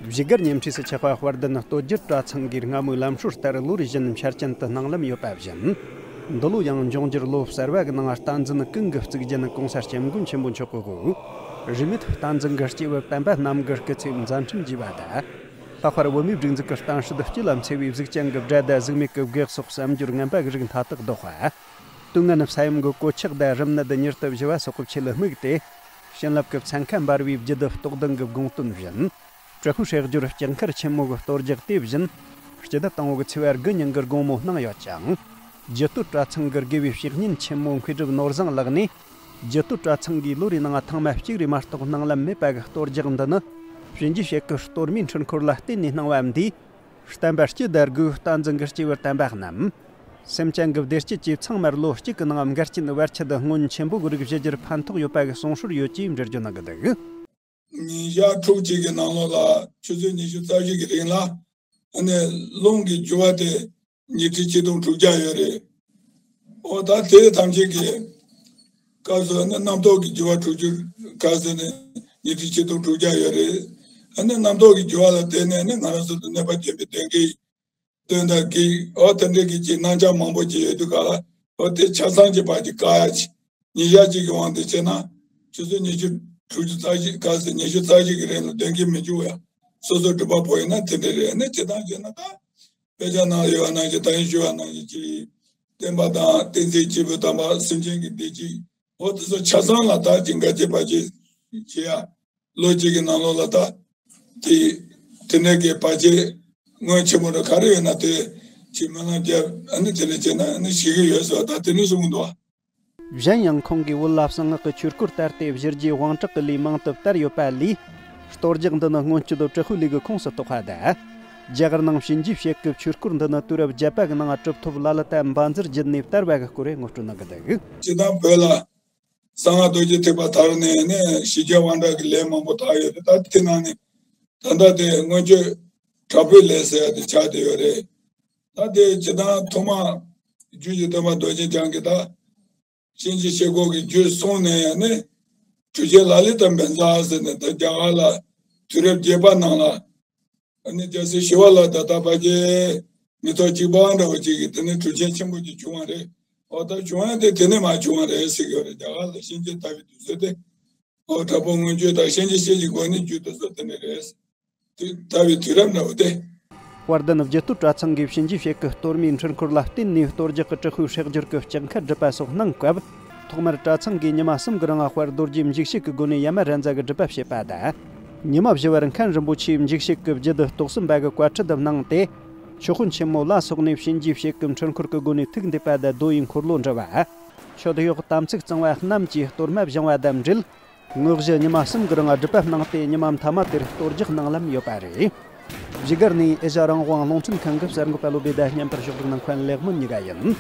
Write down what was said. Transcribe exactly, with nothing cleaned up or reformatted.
བཞུགས་སྒར་ཉེ་འཁྲིས་སུ་ཆགས་པ་དཔལ་ལྡན་སྟོད་རྒྱུད་གྲྭ་ཚང་གིས་སྔ་མོའི་ལམ་སྲོལ་ལྟར་ལོ་རེ་བཞིན་འཆར་ཅན་དུ་སྣང་ལམ་ཡོད་པ་བཞིན། འདི་ལོ་ཡང་འབྱུང་འགྱུར་ལོ་གསར་བ་གི་ནང་བསྟན་འཛིན་གང་གི་གཙུག་རྒྱན་གོང་ས་སྐྱབས་མགོན་ཆེན་པོ་མཆོག་གི་དབུ། རིས་མེད་བསྟན་འཛིན་གྱི་སྐྱེས་བུ་དམ་པ་རྣམས་ཀྱི་སྐུ་ཚེ་མཛད་འཕྲིན་རྒྱས་པ་དང་། ལྷག་པར་བོད་མིའི་སྒྲིག་འཛུགས་ཀྱི་གཏམ་སྲོལ་སྤྱི་ལ་འཚེ་བའི་གཟུགས་ཅན་གྱི་དགྲ་དང་གཟུགས་མེད་ཀྱི་བགེགས་སོགས་བསམ་སྦྱོར་ངན་པ་གི་རིགས་མཐའ་དག་བཟློག་པ། དུས་ངན་ས་ཡོམ་གྱི་གོད་ཆག་དང་རིམས་ནད་མྱུར་དུ་ཞི་བ་སོགས་ཀྱི་ཆེད་དུ་དམིགས་ཏེ། བྱིན་རླབས་ཀྱི་ཚན་ཁ་འབར་བའི་རྒྱུད་སྡེ་རྟོགས་ལྡན་གྱི་དགོངས་དོན་བཞིན། དྲག་པོའི་སྲེག་སྦྱོར་ལྕགས་མཁར་ཆེན་མོ་གི་གཏོར་རྒྱག་དེ་བཞིན། སྤྱི་ཟླ་དང་པོ་གི་ཚེས་པ་དགུ་ཉིན་གྱི་དགོང་མོ་གནང་ཡོད་ཅིང་། རྒྱུད་སྟོད་གྲྭ་ཚང་གི་དགེ་བའི་བཤེས་གཉེན་ཆེན་མོ་མཁས་གྲུབ་ནོར་བཟང་ལགས་ནས། རྒྱུད་སྟོད་གྲྭ་ཚང་གིས་ལོ་རེའི་ནང་ཐེངས་མ་གཅིག་རེ་མ་གཏོགས་སྣང་ལམ་མེད་པ་གི་གཏོར་རྒྱག་འདི་ནི། བྱིན་གྱིས་བརླབས་ཀྱི་གཏོར་མའི་འཕྲུལ་འཁོར་ལ་བརྟེན་ནས་གནང་བ་འདིས། བསྟན་པ་སྤྱི་དང་སྒོས་བསྟན་འཛིན་གྱི་སྐྱེས་བུ་དམ་པ་རྣམས། སེམས་ཅན་གྱི་བདེ་སྐྱིད་ཀྱི་ཚང་མར་ལོ་གཅིག་གི་ནང་འགལ་རྐྱེན་བར་ཆད་སྔོན་ཆེན་པོ་གི་རིགས་ཞི་རྒྱུར་ཕན་ཐོགས་ཡོད་པ་གི་གསུང་སྲོལ་ཡོད་ཅེས་འགྲེལ་བརྗོད་གནང་གི་འདུག། ཉིན་ཞག་ཕྲུགས་གཅིག་གི་ནང་ལོགས་ལ་ཆུ་ཚོད་ཉི་ཤུ་རྩ་བཞི་གི་རིང་ལ་ཨ་ནི་རླུང་གི་རྒྱུ་བ་དེ་ཉི་ཁྲི་ཆིག་སྟོང་དྲུག་བརྒྱ་ཡོད་རེད། ཨོ་ད་དེ་ཐམས་ཅད་ཀྱི་སྐབས་སུ་ཨ་ནི་རྣམ་རྟོག་གི་རྒྱུ་བ་དྲུག་ཅུ་སྐབས་སུ་ནི་ཉི་ཁྲི་ཆིག་སྟོང་དྲུག་བརྒྱ་ཡོད་རེད། ཨ་ནི་རྣམ་རྟོག་གི་རྒྱུ་བ་ལ་བརྟེན་ནས་ནི་ང་རང་ཚོ་དང་གནོད་པ་བྱེད་པའི་དོན་གྱི་དོན་དག་གི་ཨོ་དེ་འདྲའི་གི་ཅིག་སྣང་ཆ་མང་པོ་ཅིག་ཡོད་དུས་ག་ལ་ཨོ་དེ་ཆ་ཚང་གི་བར་གྱི་བཀག་ཡ་ཅིག་ཉིན་ཞག་གཅིག་གི་དབང་དུ་བྱས་ན་ཆུ་ཚོད་ཉི་ཤུ་དྲུག་ཅུ་རྩ་བཞི་ག་ཚོད་ཉི་ཤུ་རྩ་བཞི་གི་རིང་ལ་དོན་གྱི་མི་འཇུག་ཡ་སོ་སོ་སྒྲུབ་པ་པོ་ཡིན་ན་དེ་འདྲ་རེད། ཨ་ནི་སྤྱིར་བཏང་བྱས་ན་ད་དཔེ་ཆ་ནང་ལ་ཡོད་པ་ནང་བཞིན་ད་ཡིན་ཞུ་བ་ནང་བཞིན་ཅིག་བསྟན་པ་དང་བསྟན་འཛིན་སྐྱེས་བུ་དམ་པ་སེམས་ཅན་གྱི་བདེ་སྐྱིད་ཨོ་དེ་ཚོ་ཆ་ཚང་ལ་ད་ཅིག་འགལ་བྱེད་བར་ཆད་བྱེད་ཡ། ལོ་གཅིག་གི་ནང་ལོགས་ལ་ད་དེ་དེ་ནས་ཀྱི་བར་ཆད་སྔོན་ཆད་མོ་ར་ག་རེ་ཡོད་ན་དེ་ཅིག་སྨོན་ལམ་རྒྱབ་ཨ་ནི་དེ་ནས་བྱས་ན་ཨ་ནི་ཞི་གི་ཡོད་ཟེར་བ་ད་དེ་ནས་གསུངས་འདུག། གཞན་ཡང་ཁོང་གིས་བོད་ལ་གསང་སྔགས་ཀྱི་ཆོས་སྐོར་དར་ཏེ་བཞི་རྒྱའི་དབང་དྲག་གི་ལས་མང་དུ་དར་ཡོད་པ་ལས། གཏོར་རྒྱག་འདི་ནི་སྔོན་སྐྱོད་དྲག་པོའི་ལས་ཀྱི་ཁོངས་སུ་གཏོགས་པ་དང་། རྒྱ་གར་ནང་བྱིན་གྱིས་བརླབས་ཀྱི་ཆོས་སྐོར་འདི་ནི་དུས་རབས་བརྒྱད་པ་གི་ནང་གྲུབ་ཐོབ་ལ་ལ་ཏ་བཛྲ་བརྒྱུད་ནས་དར་བ་གི་སྐོར་ངོ་སྤྲོད་གནང་གི་འདུག། སྤྱིར་བཏང་བོད་ལ་གསང་སྔགས་རྡོ་རྗེ་ཐེག་པ་དར་ནས་ནས་ཞི་རྒྱས་དབང་དྲག་གི་ལས་མང་པོ་དར་ཡོད་རེད། ད་དེ་ནང་ནས་ད་ལྟ་དེ་སྔོན་སྐྱོད་དྲག་པོའི་ལས་ཟེར་ཡ་དེ་ཆགས་བསྡད་ཡོད་རེད། ད་དེ་སྤྱིར་བཏང་ཐོག་མ་རྒྱུད་ཀྱི་སྟོན་པ་རྡོ་རྗེ་འཆང་གིས་ད་གཤིན་རྗེ་གཤེད་མགོ་གི་རྒྱུད་གསུངས་ནས་ནི་གྲུབ་ཆེན་ལ་ལི་ཏ་བཛྲ་ཟེར་ནས་ད་རྒྱ་གར་ལ་དུས་རབས་བརྒྱད་པ་ནང་ལ། ཨ་ནི་རྒྱལ་སྲས་ཞི་བ་ལྷ་དང་ད་ཕལ་ཆེར་མི་ཐོག་གཅིག་པ་འདྲ་བོ་ཅིག་གིས་དེ་ནས་གྲུབ་ཆེན་ཆེན་པོ་ཅིག་བྱུང་བ་རེད། འོ་ད་བྱུང་ཡ་དེ་དེ་ནས་མར་བྱུང་བ་རེད་ཟེར་གྱི་ཡོད་རེད། རྒྱ་གར་ལ་གཤིན་རྗེ་དར་བའི་དུས་ཚོད་དེ། འོ་དྲག་པོ་མངོན་སྤྱོད་དང་གཤིན་རྗེ་གཤེད་ཀྱི་སྒོ་ནས་རྒྱུད་དེ་ཚོ་དེ་ནས་རེད། དེ་དར་བའི་དུས་རབས་འདྲ་བོ་དེ། དཔལ་ལྡན་རྒྱུད་སྟོད་གྲྭ་ཚང་གིས་བྱིན་གྱིས་བརླབས་ཀྱི་གཏོར་མའི་འཕྲུལ་འཁོར་ལ་བརྟེན་ནས་གཏོར་རྒྱག་གི་དྲག་པོའི་སྲེག་སྦྱོར་གྱི་ལྕགས་མཁར་སྒྲུབ་པ་སོགས་གནང་སྐབས། ཐོག་མར་གྲྭ་ཚང་གིས་ཉི་མ་གསུམ་གྱི་རིང་དཔལ་རྡོ་རྗེ་འཇིགས་བྱེད་ཀྱི་སྒོ་ནས་ཡ་མ་ར་མཛའ་གི་སྒྲུབ་པ་བྱེད་པ་དང་། ཉི་མ་བཞི་བར་མཁན་རིན་པོ་ཆེས་འཇིགས་བྱེད་ཀྱི་རྒྱུད་དུ་རྟོགས་ཟིན་པ་གི་བཀའ་ཁྲིད་དུ་གནང་སྟེ། མཆོད་དཔོན་ཆེན་མོ་ལ་སོགས་ནས་བྱིན་གྱིས་བརླབས་ཀྱི་འཕྲུལ་འཁོར་གྱི་སྒོ་ནས་ཐུགས་འདེབས་པ་དང་རྡོ་ཡི་འཁོར་ལོ་འབྲི་བ། མཆོད་གཡོག་དམ་ཚིག་གཙང་བ་རྣམས་ཀྱིས་གཏོར་མ་བཞེངས་པ་དང་འབྲེལ། དངོས་གཞི་ཉི་མ་གསུམ་གྱི་རིང་སྒྲུབ་པ་གནང་སྟེ་ཉི་མ་མཐའ་མ་དེར་གཏོར་རྒྱག་གནང་ལམ་ཡོད་པ་རེད། བཞུགས་སྒར་ནས་ཨེ་ཤ་རང་དབང་རླུང་འཕྲིན་ཁང་གི་གསར་འགོད་པ་བློ་བདེ་དང་བརྙན་པར་ཕྱོགས་སྒྲིག་གནང་མཁན་ལེགས་སྨོན་གཉིས་ཀ་ཡིན།